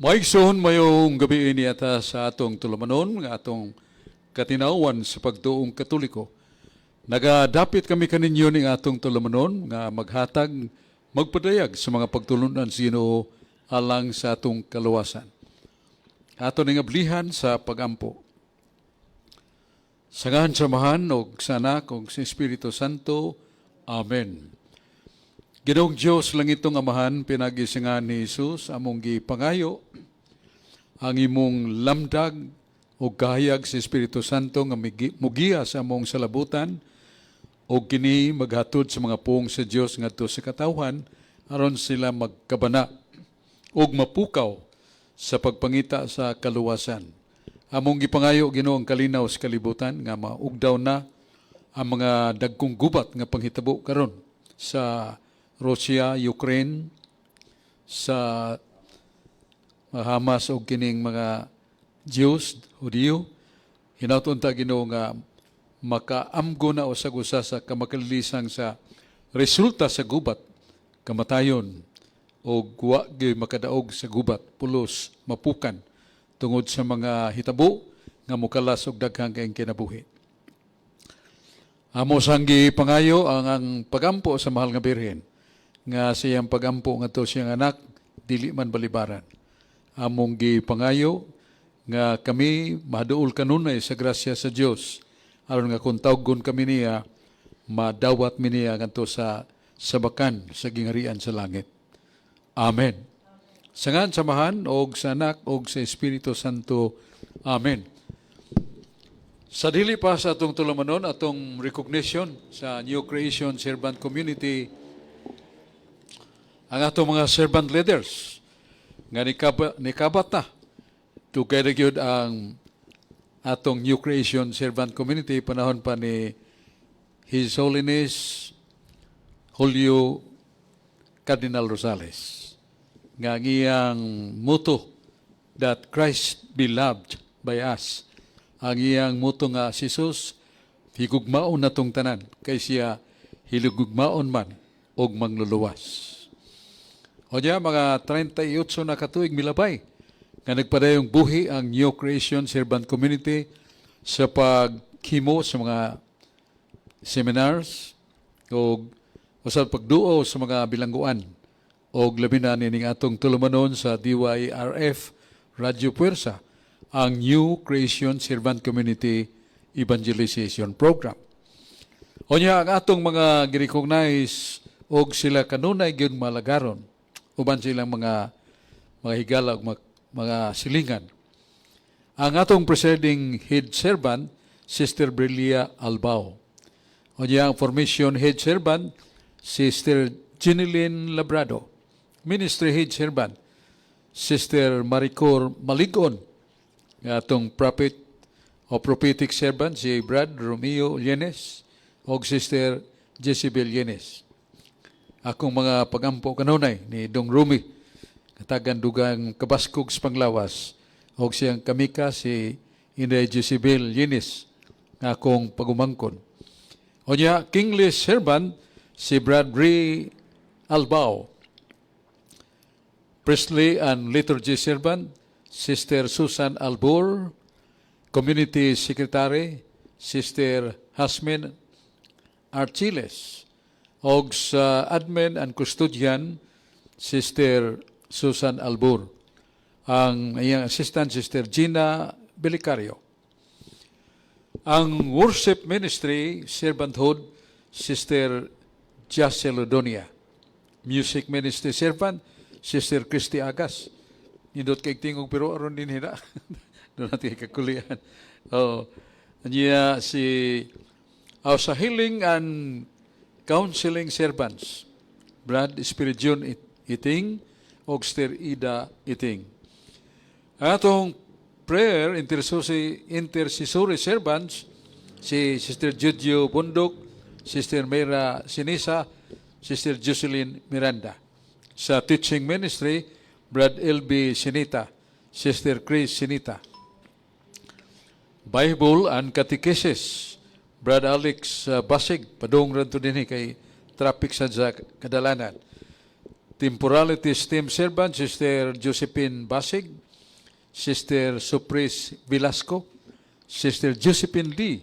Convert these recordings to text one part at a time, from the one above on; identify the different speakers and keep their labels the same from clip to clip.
Speaker 1: Mga igsoon, mayong gabii niata sa atong tulumanon, nga atong katinawan sa pagtuong Katoliko. Nagadapit kami kaninyo ning atong tulumanon nga maghatag, magpadayag sa mga pagtulunan sa Ginoo alang sa atong kaluwasan. Ato ning ablihan sa pagampo. Sa ngalan sa Amahan ug sa Anak ug sa Espiritu Santo. Amen. Ginoong Diyos, langitong Amahan, pinaagi sa ngalan ni Jesus, among gipangayo ang imong lamdag o kahayag sa Espiritu Santo nga mugiya sa among salabutan o kini maghatod sa mga puong sa Dios ngadto sa katawhan aron sila magkabana ug mapukaw sa pagpangita sa kaluwasan. Among gipangayo, Ginoo, ang kalinaw sa kalibutan nga maugdaw na ang mga dagkong gubat nga panghitabo karon sa Russia, Ukraine, sa Hamas og kining mga Jews, Hudiyo. Hinaut unta, Ginoo, nga makaamgo na usag usa sa kamakalilisan sa resulta sa gubat, kamatayon o wa gyud makadaog sa gubat, pulos mapukan tungod sa mga hitabo nga mukalas og daghang kayong kinabuhi. Amo sang gipangayo ang pagampo sa Mahal nga Birhen nga siyang pagampo ngadto siyang anak dili man balibaran. Among gipangayo nga kami maduol kanunay sa grasya sa Dios aron nga kung tawgon kami niya, madawat mi niya ngadto sa sabakan sa gingharian sa langit. Amen. Sa ngalan sa Amahan og sa Anak og sa Espiritu Santo. Amen. Sa dili pa sa atong tulumanon, atong recognition sa New Creation Servant Community, ang atong mga servant leaders nga nikabat na. Dugay na gyud ang atong New Creation Servant Community, panahon pa ni His Holiness Julio Cardinal Rosales nga ang iyang motto, "That Christ be loved by us." Ang iyang motto nga si Jesus higugmaon natong tanan kay siya hilugugmaon man og mangluluwas. O niya, mga 38 na katuig milabay nga nagpadayong buhi ang New Creation Servant Community sa paghimo sa mga seminars o sa pagduo sa mga bilangguan o labi na nining atong tulumanon sa DYRF Radyo Puwersa, ang New Creation Servant Community Evangelization Program. O niya, ang atong mga gi-recognize og sila kanunay gyud malagaron uban silang mga higala ug mga silingan. Ang atong presiding head servant, Sister Brilia Albao. O niya, ang formation head servant, Sister Jeneline Labrado. Ministry head servant, Sister Maricor Maligon. Ang atong prophet o prophetic servant, si Brad Romeo Llenes o Sister Jezebel Llenes. Akong mga pagampo kanunay ni Dong Rumi, katagan dugang kabaskog sa panglawas, og siyang kamika si Inday Jezebel Llenes nga akong pagumangkon. O niya, kingly servant, si Brad Ray Albao. Priestly and liturgy servant, Sister Susan Albur. Community Secretary, Sister Hasmin Archiles. Og sa admin and custodian, Sister Susan Albur. Ang iyang assistant, Sister Gina Belicario. Ang worship ministry, servanthood, Sister Jacelodonia. Music ministry servant, Sister Christy Agas. Nindot kay tingog pero aron din hina. Doon natin kakulian. Oh, niya si oh, sa healing and counseling servants, Brad Spiridion Iting og Sister Ida Iting. Ang atong prayer intercessory servants, si Sister Judio Bundok, Sister Mera Sinisa, Sister Jocelyn Miranda. Sa teaching ministry, Brad L.B. Sinita, Sister Chris Sinita. Bible and Catechesis, Brad Alex Basig, padung ranto din kay traffic sa kadalanan. Temporality Team Servant, Sister Josephine Basig, Sister Supris Velasco, Sister Josephine Lee,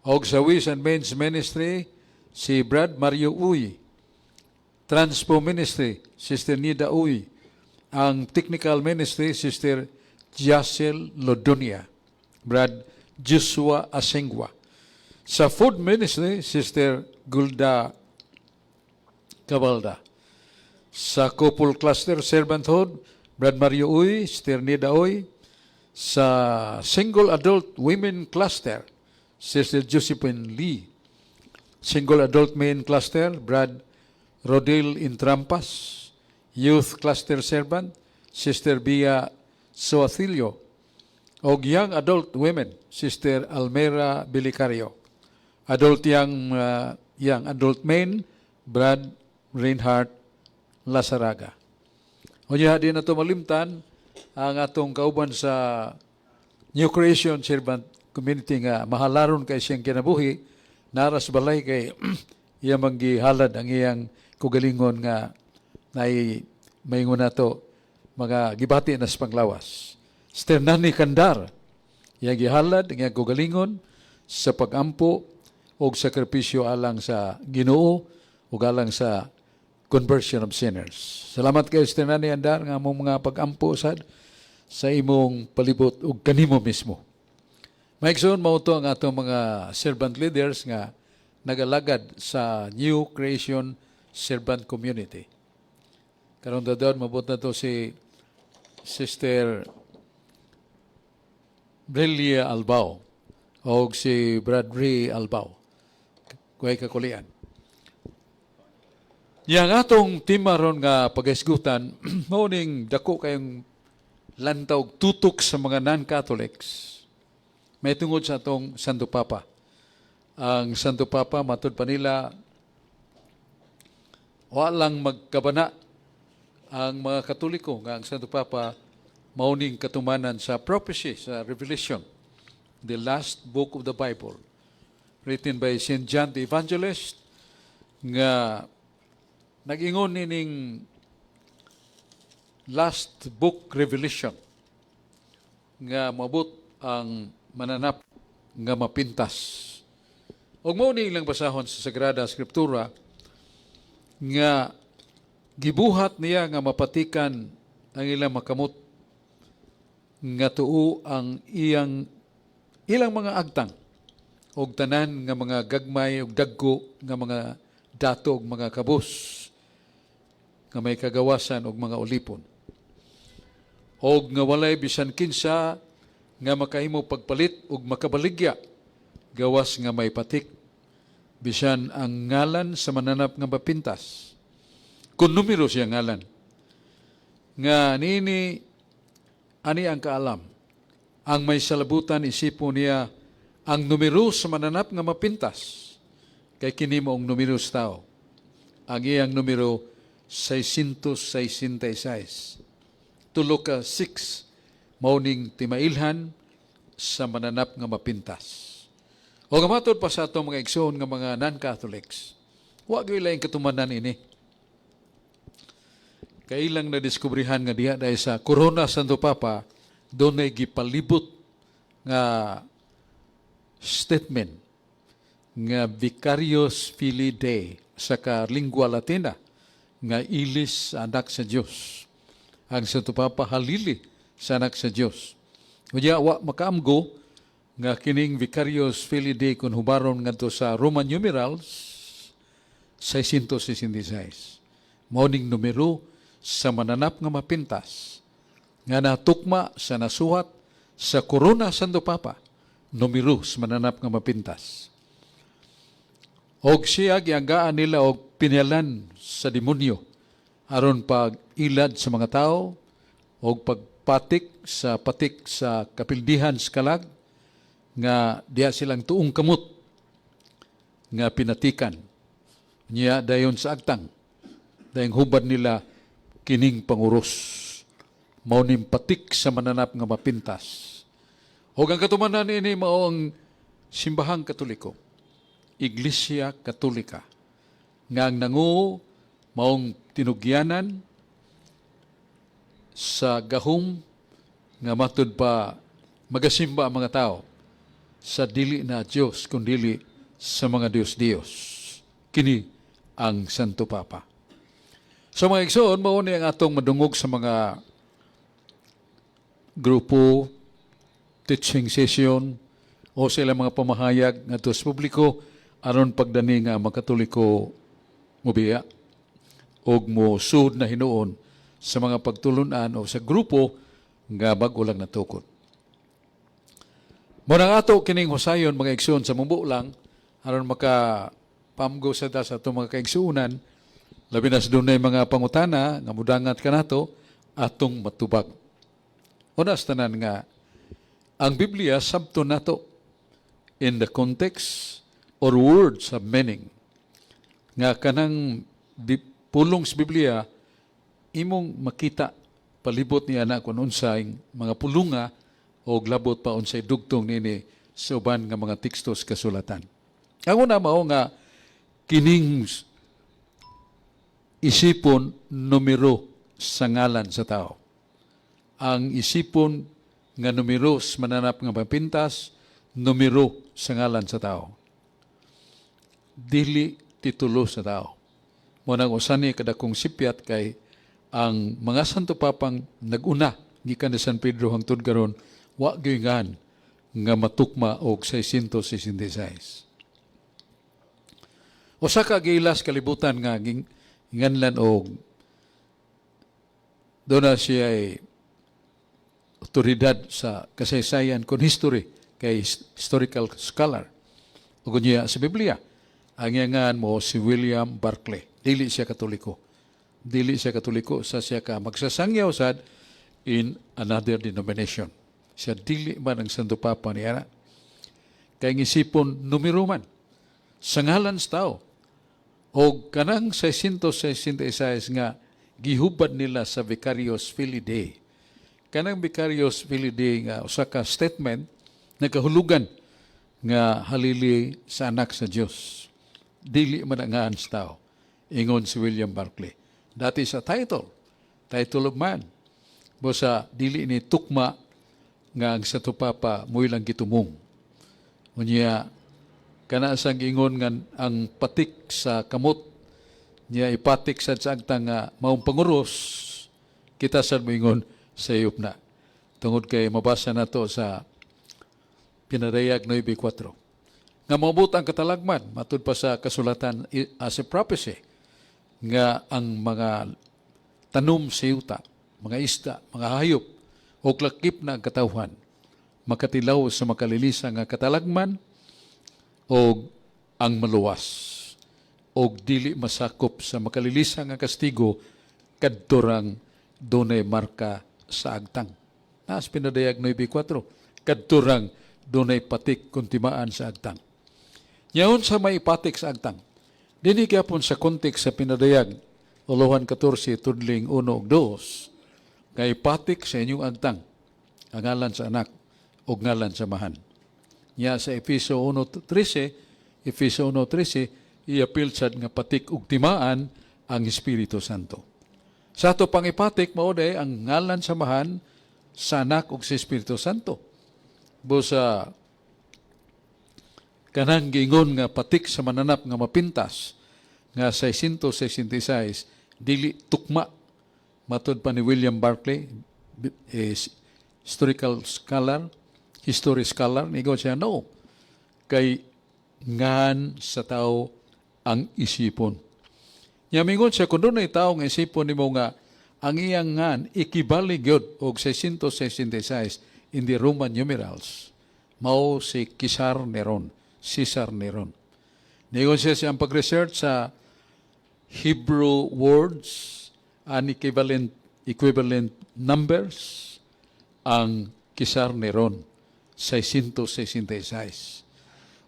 Speaker 1: og sa Ways and Means Ministry, si Brad Mario Uy. Transpo Ministry, Sister Nida Uy. Ang Technical Ministry, Sister Jacel Lodonia. Brad Joshua Asengwa. Sa Food Ministry, Sister Gulda Cabalda. Sa Couple Cluster Servanthood, Brad Mario Uy, Sister Nida Uy. Sa Single Adult Women Cluster, Sister Josephine Lee. Single Adult Men Cluster, Brad Rodel Intrampas. Youth Cluster Servant, Sister Bia Soathilio. Og Young Adult Women, Sister Almera Bilicario. Adult Young Adult Men, Brad Reinhardt Lazaraga. Unya, di na to malimtan ang atong kauban sa New Creation Servant Community nga mahalaron kay siyang kinabuhi, naras balay kay iya manggihalad ang iyang kugalingon nga nay maingon nato mga gibati na sa panglawas. Sister Nani Kandar, iyang gihalad ang iyang kugalingon sa pagampo og sakripisyo alang sa Ginoo ug alang sa conversion of sinners. Salamat kay Sister Nani Andar nga among mga pagampo sad sa imong palibot ug kanimo mismo. Mga igsoon, mao to ang atong mga servant leaders nga nagalagad sa New Creation Servant Community. Karon dayon mabot na to si Sister Brelia Albao o si Brad Ray Albao. Kuhay kakulian. Yang atong tema ron nga paghisgutan, mao ning dako kayong lantaw tutok sa mga non-Catholics. May tungod sa atong Santo Papa. Ang Santo Papa, matud pa nila, walang magkabana ang mga Katoliko nga ang Santo Papa mao ning katumanan sa prophecy, sa Revelation, the last book of the Bible, written by St. John the Evangelist, nga nag-ingon nining last book Revelation nga mabot ang mananap nga mapintas. Og mao ni ilang basahon sa Sagrada Escritura nga gibuhat niya nga mapatikan ang ilang makamot nga tuo ang iyang ilang mga agtang og tanan nga mga gagmay og dagko nga mga dato og mga kabus nga may kagawasan og mga ulipon og nga walay bisan kinsa nga makahimo pagpalit og makabaligya gawas nga may patik bisan ang ngalan sa mananap nga mapintas, kun numero siya ngalan. Nga niini ani ang kaalam ang may salabutan, isipo niya ang numero sa mananap nga mapintas, kay kini mao ang numero sa tao. Ang iyang numero 666, tulo ka 6, mao ning timailhan sa mananap nga mapintas. O nga matod pa sa atong mga igsoon nga mga non-Catholics, wa gyud laing katumanan ini. Kailang nadiskubrihan nga diha dahil sa Corona Santo Papa, dunay gipalibot nga statement nga Vicarius Filii Dei sa ka lingua Latina nga ilis sa anak sa Dios. Ang Santo Papa halili sa anak sa Dios. Unya wa makaamgo nga kining Vicarius Filii Dei kung hubaron ngadto sa Roman numerals 666. Mao ning numero sa mananap nga mapintas nga natukma sa nasuhat sa Corona Santo Papa, numero sa mananap nga mapintas. Og siya gianggaan nila og pinalan sa demonyo aron pag ilad sa mga tao og pagpatik sa patik sa kapildihan sa kalag nga diha silang tuong kamot nga pinatikan niya dayon sa agtang, dayong hubad nila kining panguros, mao ning patik sa mananap nga mapintas. Og ang katumanan ini mao ang Simbahang Katoliko, Iglesia Katolika, nga ang nangu Maong tinugyanan sa gahom nga matud pa magasimba ang mga tao sa dili na Diyos kundili sa mga Diyos-Diyos. Kini ang Santo Papa. So mga igsoon, mao ni ang atong madungog sa mga grupo, teaching session, o sa ilang mga pamahayag ngadto sa publiko aron pagdani nga mga Katoliko mobiya og mo sud na hinuon sa mga pagtulunan o sa grupo nga bag-o lang natukod. Mao nang ato kining husayon, mga igsoon, sa mubo lang aron maka pamgo sa ta sa atong mga kaigsuonan, labi na sa dunay mga pangutana nga mudangat kanato, atong matubag. Una sa tanan nga ang Biblia sabto nato in the context or words of meaning nga kanang pulong sa Biblia imong makita palibot niya na kung unsay mga pulunga o labot pa unsay dugtong nini sa uban nga mga teksto sa kasulatan. Ang una mao nga kining isipon numero sa ngalan sa tao. Ang isipon nga numero sa mananap nga mapintas, numero sa ngalan sa tao. Dili titulo sa tao. Mao nang usa ni kadakong sipyat kay ang mga Santo Papang naguna gikan ni San Pedro hangtod karon wa gyud ngan nga matukma og 666. Usa ka gilas kalibutan nga nganlan og duna siya ay otoridad sa kasaysayan kon history kay historical scholar ug unya sa Biblia. Ang iyangan mo si William Barclay. Dili siya Katoliko. Dili siya Katoliko sa siya ka magsasangyaw sad in another denomination. Siya dili man ang Santo Papa niya. Kay ang isipon numero man sa ngalan sa tao. O kanang 666 nga gihubad nila sa Vicarius Filii Dei. Kanang Vicarius Filii Dei nga usa ka statement, nagahulugan nga halili sa anak sa Dios. Dili man ang ngaan sa tao. Ingon si William Barclay. Dati sa title, title of man. Busa dili ni tukma nga ang Santo Papa mo'y lang gitumong. Unya kana sang ingon nga ang patik sa kamot niya ipatik sa agtang nga maong panguros, kita sad moingon sayop na. Tungod kay mabasa nato sa Pinadayag 9.4 nga moabot ang katalagman matud pa sa kasulatan as a prophecy nga ang mga tanom sa yuta, mga isda, mga hayop, o lakip na ang katawhan, makatilaw sa makalilisa nga katalagman o ang maluwas o dili masakop sa makalilisa nga kastigo kadtorang dunay marka sa agtang. Naas Pinadayag 9.4, kadtorang dunay patik kun timaan sa agtang. Nyaon sa may patik sa agtang. Dini gyapon sa context sa Pinadayag, Uluhan 14, tudling 1 ug 2, kay patik sa inyong agtang ang ngalan sa Anak ug ngalan sa Amahan. Nya sa Efeso 1.13, Efeso 1.13, iapil sad nga patik ug timaan ang Espiritu Santo. Sa ato pang ipatik mao day ang ngalan sa Amahan, sa Anak ug sa Espiritu Santo. Busa kanang giingon nga patik sa mananap nga mapintas nga 666 dili tukma matod pa ni William Barclay, is historical scholar, history scholar. Niingon siya, no, kay ngan sa tao ang isipon. Nya mingon siya, kung dunay tao nga isipon nimo nga ang iyang ngan ikibali gyud og 666 in the Roman numerals, mao si Caesar Neron, Caesar Neron. Niingon siya, siyang pag-research sa Hebrew words and equivalent numbers, ang Caesar Neron 666.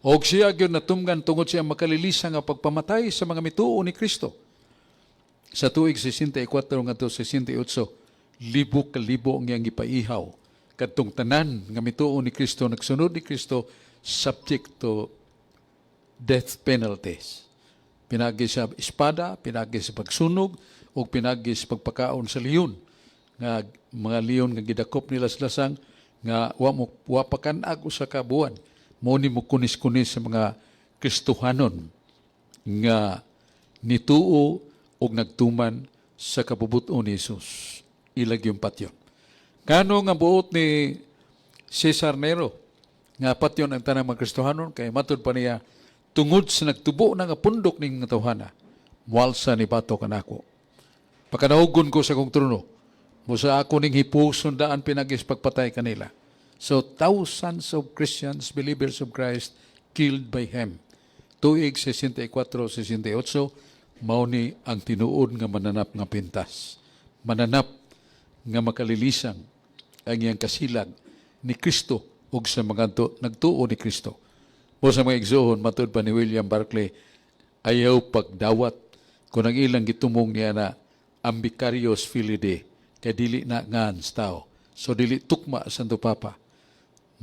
Speaker 1: Og siya gyud natumgan tungod siya makalilisa nga pagpamatay sa mga mituo ni Kristo. Sa tuig 64 ngadto 68, libo ka libo ang iyang gipaihaw. Kadtong tanan nga mituo ni Kristo, nagsunod ni Kristo, subject to death penalties. Pinagi sa espada, pinagi sa pagsunog, o pinagi sa pagpakaon sa leon. Nga mga leon nga gidakop nila sa lasang nga wa mo wa pa kan-ag usa ka buwan. Mao ni mo kunis-kunis sa mga Kristohanon nga nituo og nagtuman sa kabubuton ni Jesus. Ilag yung patyon. Kano nga buot ni Cesar Nero nga patyon ang tanang mga Kristohanon? Kay matud pa niya, tungod sa nagtubo na nga pundok ning mga tawhana, mualsa ni batok kanako. Pakanaugon ko sa kong trono, mo sa ako ning hipuson daan pinagis pagpatay kanila. So thousands of Christians, believers of Christ, killed by him. Tuig 64, 68, mao ni ang tinuod nga mananap nga pintas. Mananap nga makalilisang ang iyang kasilag ni Kristo ug sa mga nagtuo ni Kristo. O sa mga igsuon, matud pa ni William Barclay, ayaw pagdawat kung ang ilang gitumong niya na ang Vicarius Filii Dei, kay dili na ngan sa tao. So dili tukma Santo Papa.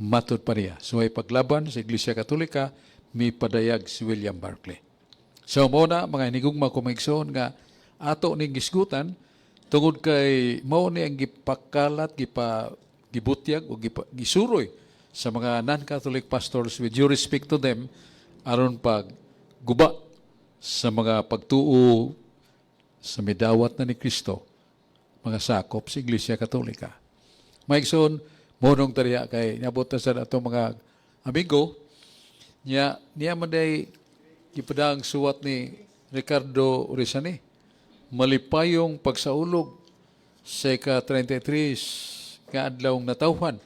Speaker 1: Matud pa niya. So ay paglaban sa Iglesia Katolika, mi padayag si William Barclay. So mao na, mga hinigugma ko mga igsoon, nga ato ning gisgutan tungod kay mao ni ang gipakalat, gibutyag o gisuroy sa mga non-Catholic pastors, with due respect to them, aron pag guba sa mga pagtuo sa midawat na ni Kristo, mga sakop sa Iglesia Katolika. Mga igsoon, monong tariya kay niabot na sa atong mga amigo niya niya man day gipadang suwat ni Ricardo Orisani, malipayong pagsaulog sa ika-33 nga adlaw natawhan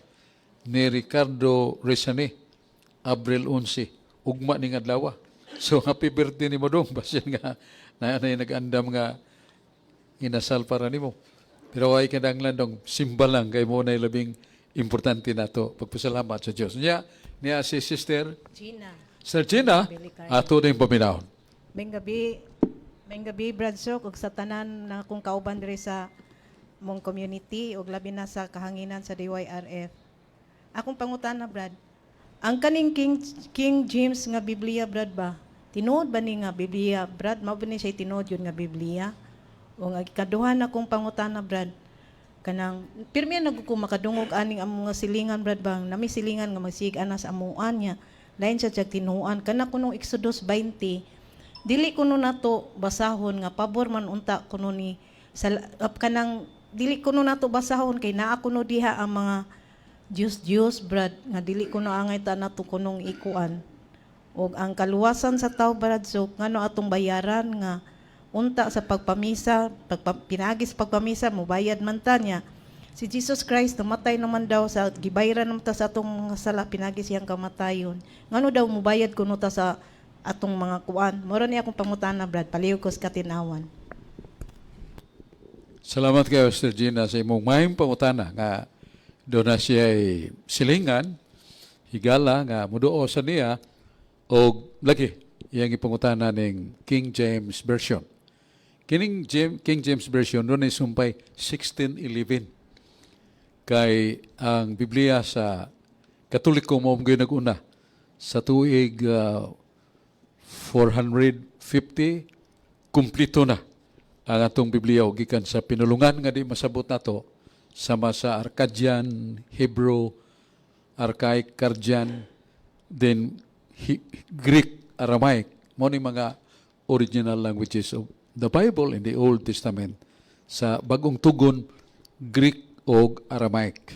Speaker 1: ni Ricardo Orisani, Abril 11, ugma ning adlaw. So happy birthday ni mo dong, basin nga na na nag-andam nga inasal para nimo. Pero ay kinahanglan dong, simba lang kay mo na labing importante nato pagpasalamat sa Dios. Niya niya si Sister
Speaker 2: Gina.
Speaker 1: Sister Gina, ato ning paminawon.
Speaker 2: Maayong gabi, Brad Sok, ug sa tanan na akong kauban diri sa mong community ug labi na sa kahanginan sa DYRF. Akong pangutana, Brad, ang kaning King James nga Biblia, Brad ba? Tinuod ba ni nga Biblia, Brad? Mao ba ni siya tinuod yun nga Biblia? O nga ikaduha na akong pangutana, Brad, kanang pirmi na ko makadungog aning among mga silingan, Brad, bang nami silingan nga magsig ana sa amuan niya, lain siya tiyag tinuan kana kunong Exodus 20, dili kuno nato basahon nga pabor man unta kuno ni sa kanang dili kuno nato basahon kay naa kuno diha ang mga Diyos Diyos, Brad, nga dili kuno angay ta nato kunong ikuan. Og ang kaluwasan sa tao, Brad, so ngano atong bayaran nga unta sa pagpamisa, pinaagi sa pagpamisa mobayad man ta niya? Si Jesus Christ namatay naman daw sa gibayaran naman ta sa atong mga sala pinagi siyang kamatayon. Ngano daw mobayad kuno ta sa atong mga kuan? Moro ni akong pangutana, Brad, palihog ko sa katinawan.
Speaker 1: Salamat kayo, Sister Gina, sa imong maayong pangutana nga doon na siya ay silingan, higala nga muduo sa niya og lagi iyang ipangutana ning King James Version. Kining King James Version doon ay sumpay 1611 kay ang Biblia sa Katoliko mo gyud nag-una sa tuig 450, kumpleto na ang atong Biblia og gikan sa pinulungan nga di masabot nato sama sa Akkadian, Hebrew, Archaic Chaldean, then Greek, Aramaic, mo ni mga original languages of the Bible in the Old Testament. Sa Bagong Tugon, Greek og Aramaic.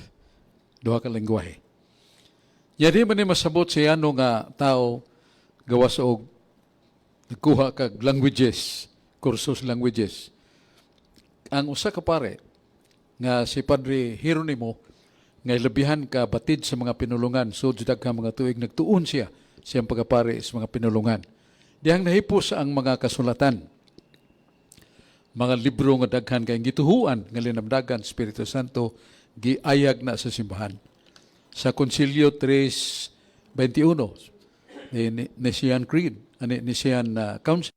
Speaker 1: Duha ka lengguwahe. Yadi man ni masabot sa ano nga tao gawas og nagkuha kag languages, kursus languages. Ang usa ka pare nga si Padre Hieronimo nga ilabihan ka batid sa mga pinulungan, so daghang mga tuig nagtuon siya siyang pagkapare sa mga pinulungan. Dihang nahipos ang mga kasulatan, mga libro nga daghan kay gituhuan nga linamdagan Espiritu Santo, giayag na sa simbahan. Sa Konsilyo 321, ni Nicene Creed, ani Nicene Council.